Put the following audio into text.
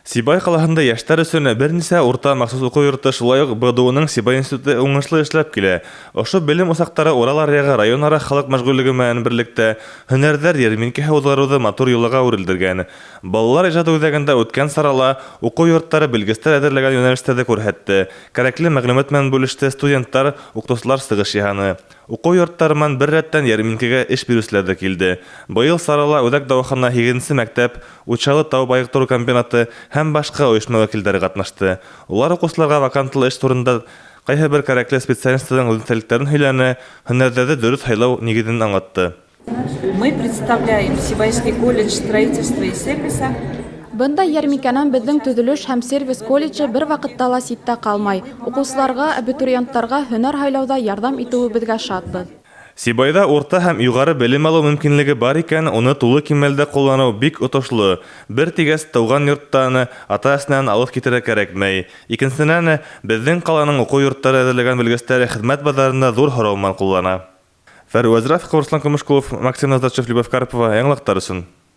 Сибай ҡалаһында йәштәр өсөн бер нисә урта махсус уҡыу йорто, шулай уҡ БДУ-ның Сибай институты уңышлы эшләп килә. Ошо белем усаҡтары Урал аръяғы район-ара халыҡ мәшғүллеге менән берлектә һөнәрҙәр йәрминкәһе уҙғарыуҙы матур йолаға әүерелдергән. Балалар ижады үҙәгендә үткән сарала уҡыу йорттары белгестәр әҙерләгән йүнәлештәрҙе күрһәтте, кәрәкле мәғлүмәт менән бүлеште, студенттар, уҡытыусылар сығыш яһаны. Уҡыу йорттары менән бер рәттән йәрминкәгә эш биреүселәр ҙә килде. Быйыл сарала үҙәк дауахана, һигеҙенсе мәктәп, Учалы тау байыҡтырыу комбинаты һәм башҡа ойошма вәкилдәре ҡатнашты. Улар уҡыусыларға вакантлы эш турында, ҡайһы бер кәрәкле специальностарҙың үҙенсәлектәрен һөйләне, һөнәрҙәрҙе дөрөҫ һайлау нигеҙен аңлатты. Мы представляем Сибайский колледж строительства и сервиса. Бындай йәрминкәнән беҙҙең төҙөлөш һәм сервис колледжы бер ваҡытта ла ситтә ҡалмай. Уҡыусыларға, абитуриенттарға һөнәр һайлауҙа ярҙам итеүебеҙгә шатбыҙ. Сибайҙа урта һәм юғары белем алыу мөмкинлеге бар икән, уны тулы кимәлдә ҡулланыу бик отошло. Бер тигәс, тыуған йорттан, ата-әсәнән алыҫ китергә кәрәкмәй. Икенсенән, беҙҙең ҡаланың уҡыу йорттары әҙерләгән белгестәр хеҙмәт баҙарында ҙур һорау менән ҡуллана. Фәрүәз Рафиҡов, Руслан Көмөшҡолов, Максим Назарчев, Любовь Карпова, яңылыҡтар өсөн.